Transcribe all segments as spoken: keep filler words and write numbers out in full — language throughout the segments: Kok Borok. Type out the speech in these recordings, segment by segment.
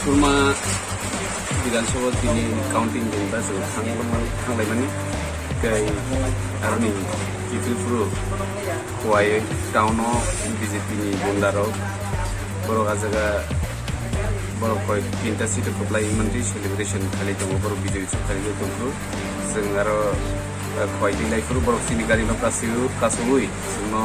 Surma Bidhan Sabha tini counting din ba chwng thang-, thanglaimani. Tei aroni kiphilphuru Khowai town o B J P ni gunda rok borok ah jaga borok koi tinta seat o kwplai mantwi celebration khlai tongo, borok bijoy suk khlai tongo. Chwng aro, eh, Khowai twi lai phuru borok chini gari no kasui, kasui chwngno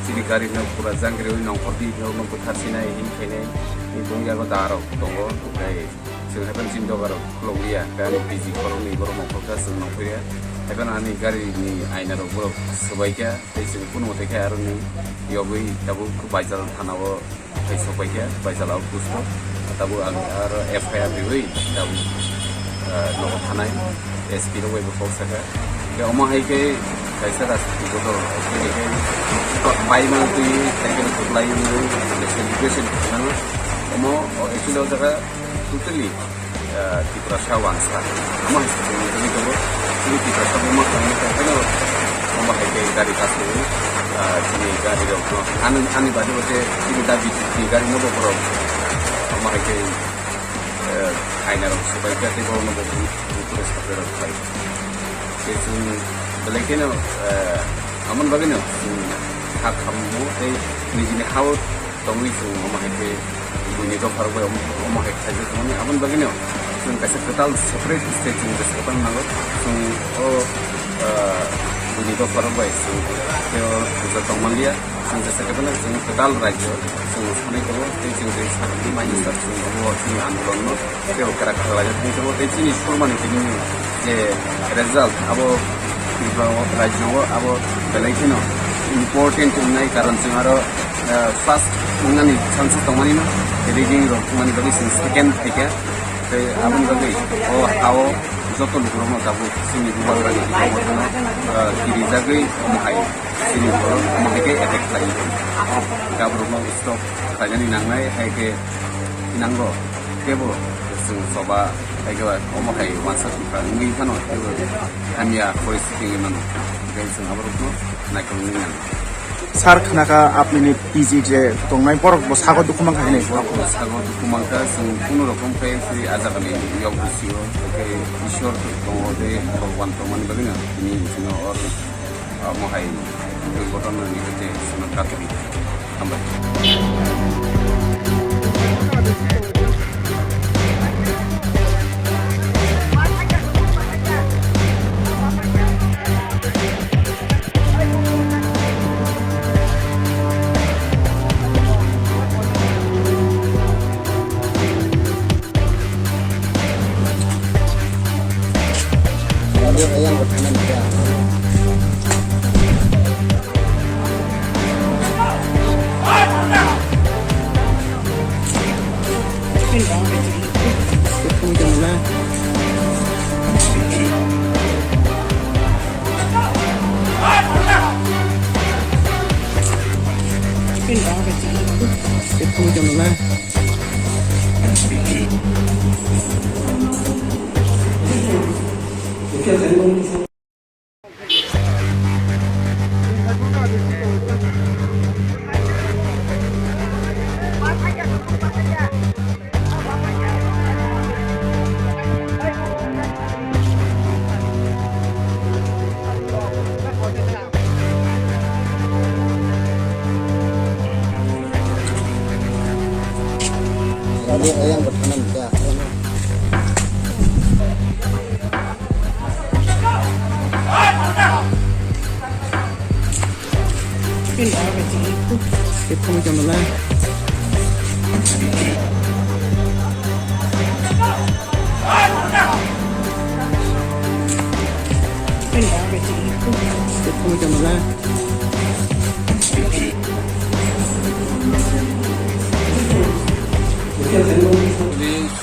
chini gari no pura jang rwi nongkhor di no bwthar sinai hin khainai ni bung yago da rok tongo. Tei Chwng haikhe chini doga rok khulok liya, tei ani P G khoroknwi borok mokol kha chwng nongkhoya. Haikhe ani gari ni aina rok borok swbai kha, tei chwng kunu mwtai khe aroni yogwi tabuk Baisal thana o thai sok pai kha, Baisal outpost o. Tabuk ang aro F I R riwi tabuk, ah, nogo thanai S P rok bai bo kok sakha. Khe omo hai khe kaisa rajniti bodol, bini khe bai mano twi cycle kwplai wngwi celebration khainano. Omo, o, actually o jaga totally, ah, Tiprasa wansa. Omo hai se chini bagwi tongo. Chini Tiprasa buma khainani tongkhaino omo hai khe gari kasui, ah, chini gari rokno. Ani, ani badi bo khe chini da B J P ni gari no bo borok omo hai khe, eh, aina rok swbai kha tei borokno bo police supply rok khlai. Tei chwng belai kheno, eh, amoni bagwino chwng kha khammo tei nijini ha-o tongwi chwng omo hai khe buini dopha rok bai omo, omo hai khe khaijak mani. Amoni bagwino chwng kaisa kwtal separate state chwng kaisa kwtal nango. Chwng o, eh, buini dopha rok bai chwng tei o puja tong manliya. Chwng jesa khe phano chwng kwtal rajyo chwng sanwi tongo, tei chwng je sakni manjak chwng abo chini andolon no tei kwrak khlaijak wngwi tongo, tei chini surmani tini je result abo Tripura o rajyo o abo belai kheno important wngnai, karon chwng aro, eh, first wngnani chance tongmani no, rigging rok wngmani bagwi chwng second phaikha, tei aboni bagwi o ha-o joto lukurokno tabuk chini Bubagrani bisingo, eh, kirijagwi omo hai. Chini borok omo hai khe attack khlai. Gaborokno stop khlainani nangnai hai khe nango. Kebo chwng choba hai khe omo hai uansa thwngkha wngwi phano kebo hamya poristiti wngwi mano. Tei chwng aborokno naikolnani nango. Sir, khnakha apnini P G je tongnai borok bo sago dukhu mankha hinwi. Sago dukhu mankha, chwng kunu rokom khe sri ajaga ni yok bisio, khe Ishwar tongo de, Bhagwan tongmani bagwino tini chwngno or Omo hai durghotonani hoite swnam katwi. Hambai.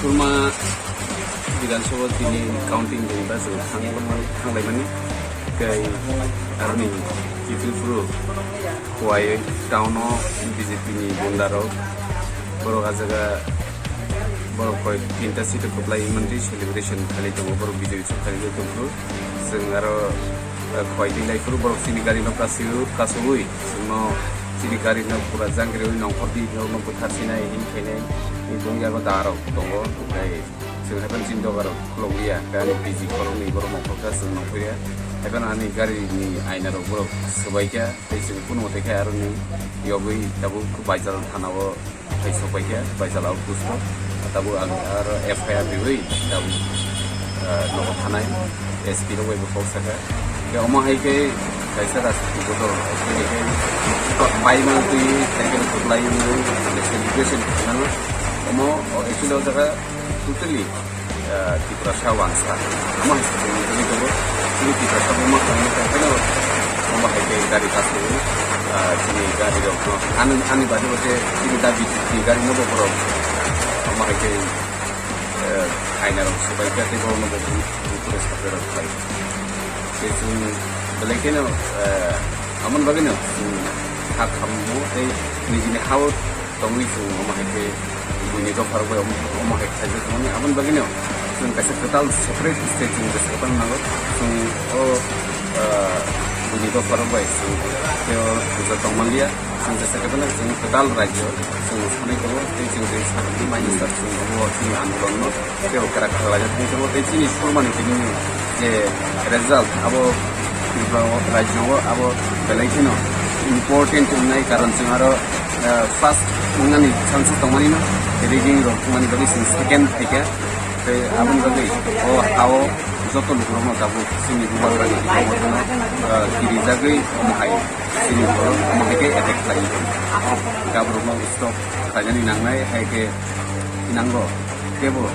Surma Bidhan Sabha tini counting din ba chwng thang-, thanglaimani. Tei aroni kiphilphuru Khowai town o B J P ni gunda rok borok a jaga borok koi tinta seat o kwplai manwi celebration khlai tongo, borok bijoy chuk khlai tongo. Chwng aro, eh, Khowai twi lai phuru borok chini gari no kasui, kasui chwngno chini gari no pura jang kiriui nongkhor di norok no bwthar sinai hin khainai ni bung yago da rok tongo. Tei Chwng haikhe chini doga rok khulokliya, tei ani P G khoroknwi borok mokol kha chwng nongkhoya. Haikhe ani gari ni aina rok borok swbaikha, tei chwng kunu mote khe aroni yogwi tabuk Baisal thana o phai sokbaikha, Baisal outpost o. Tabuk ang aro F I R riui tabuk, ah, nogo thanai S P rok bai bo kok sakha. Tei omo hai khe kaisa rajniti bodol, tei khe bai mantwi, tei khe kwplai wngwi celebration khainano. Omo, o, actually o jaga totally, ah, Tiprasa uansa. Omo hai se chwng nugwi tongo. Chini Tiprasa buma khainai tongkhaino omo hai khe gari kasui, ah, chini gari rokno. Ani, ani bade bo khe chini dabi ni gari no bo borok omo hai khe, eh, aina rok swbaikha tei borokno bo bini pore supply rok khlai. Tei chwng belai kheno, eh, amoni bagwino chwng ha khammo tei nijini ha-o tongwi chwng omo hai khe buini dopha rok bai omo, omo hai khe khlaijak mani. Aboni bagwino chwng kaisa kwtal separate state chwng jesa kwtal nango. Chwng o, ah, buini dopha rok bai chwng tei o puja tongmanliya. Chwng jesa kwtal chwng kwtal rajyo chwng sanai tongo tei chwng je sakni mai jesa chwng omo chini andolon no tei o kwrak khlaijak tongwi tongo tei chini surmani tini je result abo Tripura o rajyo o abo belai kheno important wngnai, karon chwng aro, eh, first wngnani chances tongmani no, rigging rok wngmani bagwi chwng second phaikha, tei aboni bagwi o ha-o joto lukurokno tabuk chini bubagrani, eh, kirijagwi omo hai chini borok omo hai khe attack khlai tong. Gaborokno stop khlainani nangnai, hai khe nango. Kebo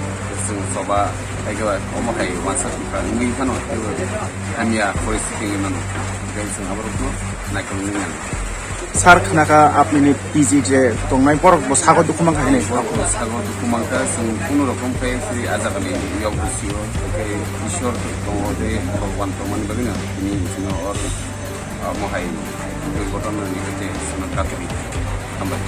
chwng choba hai khe omo hai uansa tongkha wngwi phano kebo hamya poristiti wngwi mano. Tei chwng aborokno naikolnani nango. Sir, khnakha apnini P G je tongnai borok bo sago dukhu mankha hinwi. Sago dukhu mankha, chwng kunu rokom khe sri ajakni yok bisio khe Ishwar tongo tei Bhagwan tongmani bagwino tini chwngno o Omo hai durgotona ni hoite sono katri. Hambai.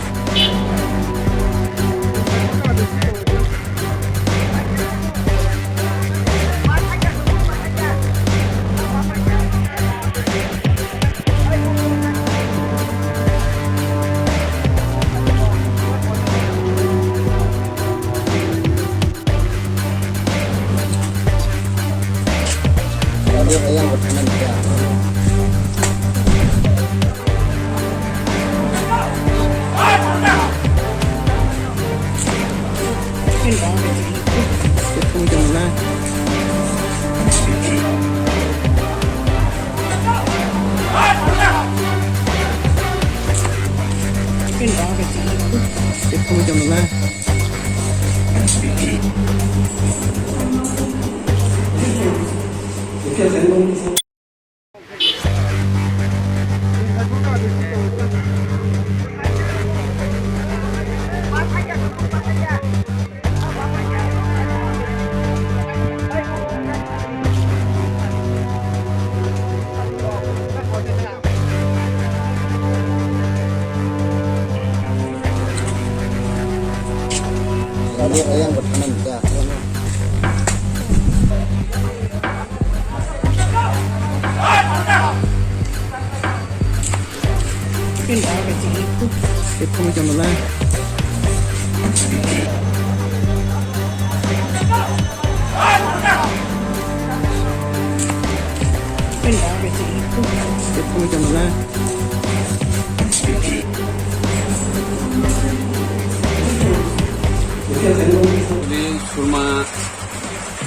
Surma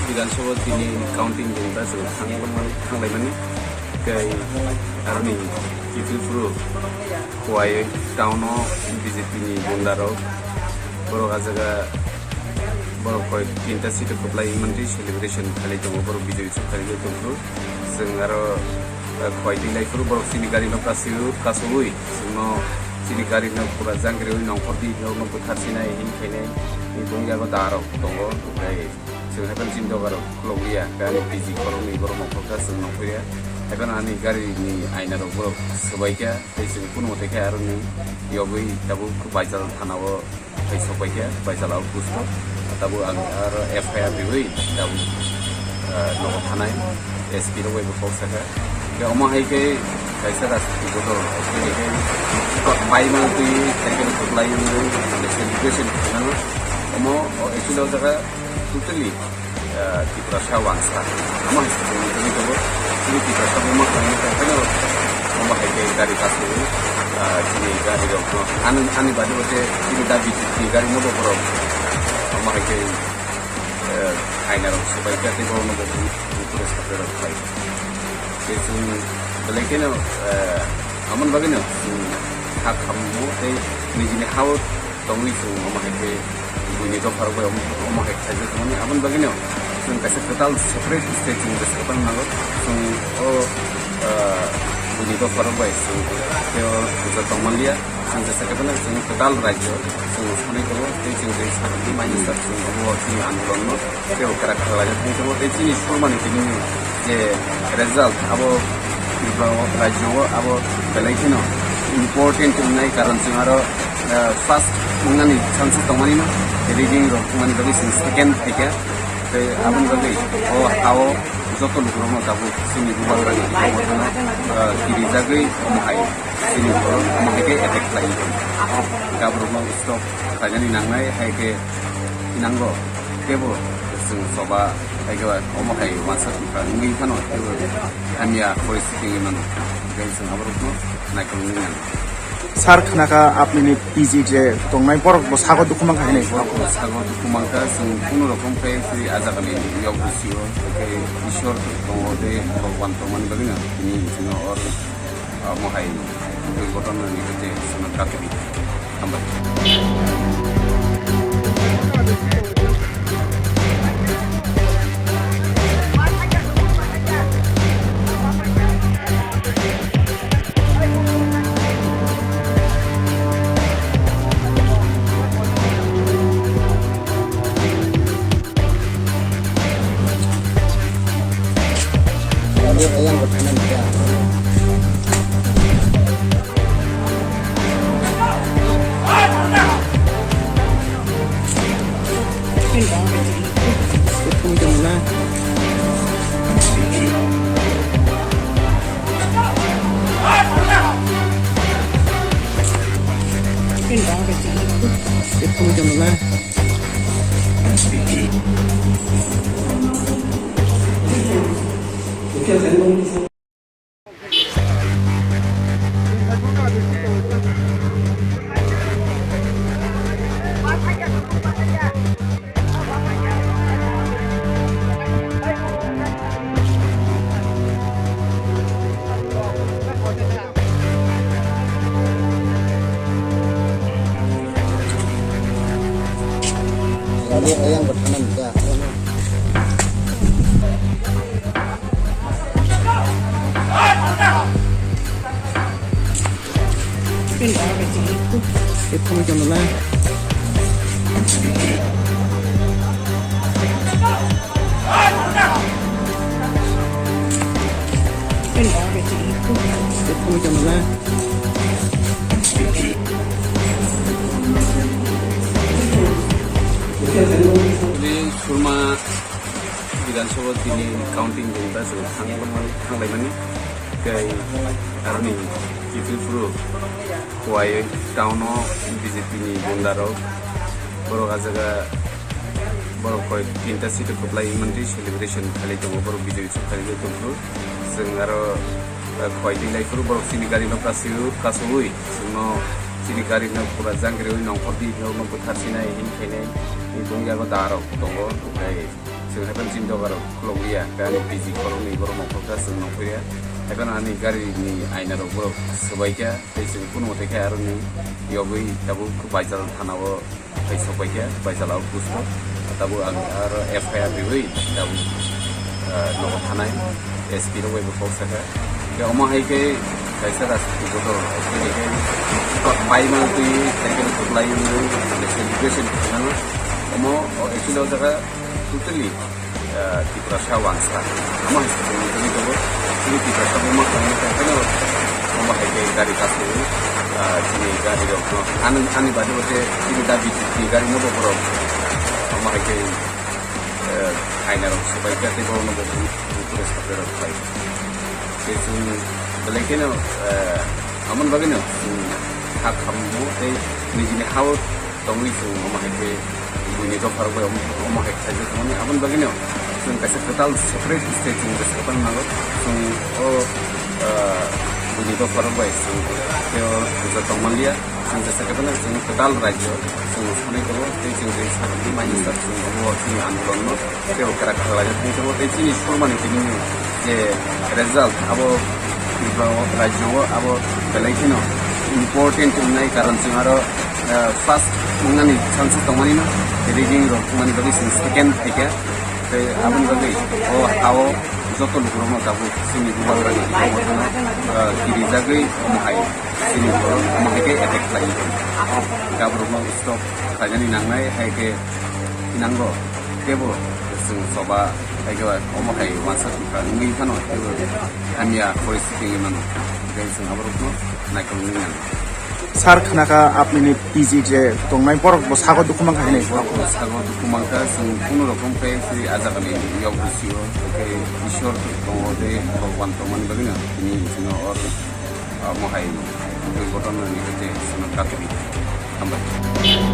Bidhan Sabha tini counting din ba chwng thang-, thanglaimani. Tei aroni kiphilphuru Khowai town o B J P ni gunda rok borok a jaga Borok koi tinta seat kwplai mantwi celebration khalai tongo, borok bijoy suk kharijak tongphuru. Chwng aro, eh, khoi twi lai phuru borok chini gari no kasui, kasui chwngno chini gari no pura jang kiriui nongkhor di, norok no bwthar sinai, him khainai, ni tong yago da rok tongo, tei chwng haikhe chini doga rok khulok liya, khe ani P G khoroknwi borok nongkhor kha, chwng nongkhor ya. Haikhe ani gari ni aina rok borok swbai kha, tei chwng kunu mate khe aro ni yogwi tabuk Baisal thana o. Hai sok pai khe, Baisal outpost o. Tabuk ang aro F I R riui, tabuk, ah, nogo thanai, S P rok bai bo kok sakha. Khe omo hai khe kaisa rajniti bodol, hai khe bai mang twi, hai khe kwplai wngwi, celebration khainai. Omo, o, actually o jaga totally ah, Tiprasa wangsa. Omo hai se chwng nugwi tongo. Chini Tiprasa buma khamwi tongkhaino omo hai khe gari kasui, ah, chini gari rok no. Ani, ani badi bo se chini da B J P ni gari no bo borok omo hai khe, eh, aina rok swbai kha tei borok no bo bui, bui pore sapai rok khai. Tei chwng belai kheno, eh, amoni bagwi no chwng ha khammo tei nijini ha-o tongwi chwng omo hai khe buini dopha rok bai omo, omo hai khe khaijak mani. Aboni bagwino chwng kaisa kwtal separate state chwng bwswk tong nango. Chwng o, ah, buini dopha rok bai chwng tei o puja tong manliya. Chwng jesa khe phano chwng kwtal rajyo chwng sanwi tongo tei chwng tei sakni mainjak chwng omo chini andolon no tei o kwrak khlaijak thang tongo tei chini surmani tini je result abo Tripura o rajyo o abo belai kheno important wngnai, karon chwng aro, ah, first wngnani chance tongmani no, rigging rok wngmani bagwi chwng second phaikha. Tei aboni bagwi o ha-o joto lukurokno tabuk chini bubagrani mothano, ah, kirijagwi omo hai chini borok omo hai khe attack khlai. Gabrokno stop khlainani nangnai hai khe nango. Kebo chwng choba hai khe omo hai uansa tongkha wngwi phano kebo hamya poristiti wngwi mano. Tei chwng aborokno naikolwi nango. Sir, khnakha apnini P G je tongnai borok bo sago dukhu mankha hinwi. Borok bo sago dukhu mankha, chwng kunu rokom khe chwng a jaga ni yok bwsio, hwnkhe Ishwar tongo tei Bhagwan tongmani bagwino tini chwngno or, ah, mohai durgotona ni hwnkhe chwngno katwi. Hambai. Surma Bidhan Sabha tini counting din ta chwng thang-, thanglaimani. Tei aroni kiphilphuru Khowai town o B J P ni gunda rok borok a jaga borok koi tinta seat kwplai mantwi celebration khalai tongo, borok bijoy suk kharijak tongphuru. Chwng aro, eh, khoi twi lai phuru borok chini gari no kasui, kasui chwngno chini gari no pura jang kiriui nongkhor di, norok no bwthar sinai, him khainai, ni tong yago da rok tongo, tei chwng haikhe chini doga rok khulok liya, khe ani P G khoroknwi borok nongkhor kha, chwng nongkhor ya. Haikhe ani gari ni aina rok borok swbai kha, tei chwng kunu mate khe aroni yogwi tabuk Baisal thana o phai sok bai kha, Baisal outpost o. Tabuk ang aro F I R riwi tabuk, ah, nogo thanai S P rok bai bo kok sakha. Khe omo hai khe kaisa rajniti bodol, actually khe bai ma twi cycle kwplai wngwi celebration khainano. Omo, o, actually o jaga totally, ah, Tiprasa wangsa. Omo hai se tongwi tongwi tongo. Chini Tiprasa bo ma khamwi tongphano omo hai khe gari kasui, ah, chini gari rok no. Ani, ani bade bo khe chini da B J P ni gari no bo borok omo hai khe, eh, aina rok swbai kha tei borok no bo bufure sabre rok khlai. Tei chwng belai kheno, eh, amoni bagwi no chwng kha khammo tei nijini ha-o tongwi chwng omo hai khe buini dopha rok bai omo, omo hai khe khaijak tongmani. Aboni bagwi no chwng kaisa kwtal separate state chwng bwswk phano nango. Chwng o, ah, buini dopha rok bai chwng tei o puja tong manliya. Chwng jesa khe phano chwng kwtal rajyo chwng sanwi tongo tei chwng je sakni mainjak chwng omo chini andolon no tei o kwrak khlaijak tongwi tongo tei chini surmani tini je result abo Tripura o rajyo o abo belai kheno important wngnai, karon chwng aro, ah, first wngnani chances tongmani no, rigging rok wngmani bagwi chwng second phaikha. Tei aboni bagwi o ha-o joto lukurokno tabuk chini bubagrani bisingo, ah, kirijagwi omo hai chini borok omo hai khe attack khlai. Gaborokno stop khlainani nangnai hai khe nango. Teibo chwng choba hai khe omo hai uansa thungkha wngwi phano teibo hamya poristiti wngwi mano. Tei chwng aborokno naikolwi nango. Sir, khnakha apnini P G je tongnai borok bo sago dukhu mankha hinwi. Borok bo sago dukhu mankha, chwng kunu rokom khe chini a jagani yok bwsio, hwnkhe Ishwar tongo tei Bhagwan tongmani bagwino tini chwngno or, ah, mohai durghotonani hwnkhe chwngno katwi. Hambai.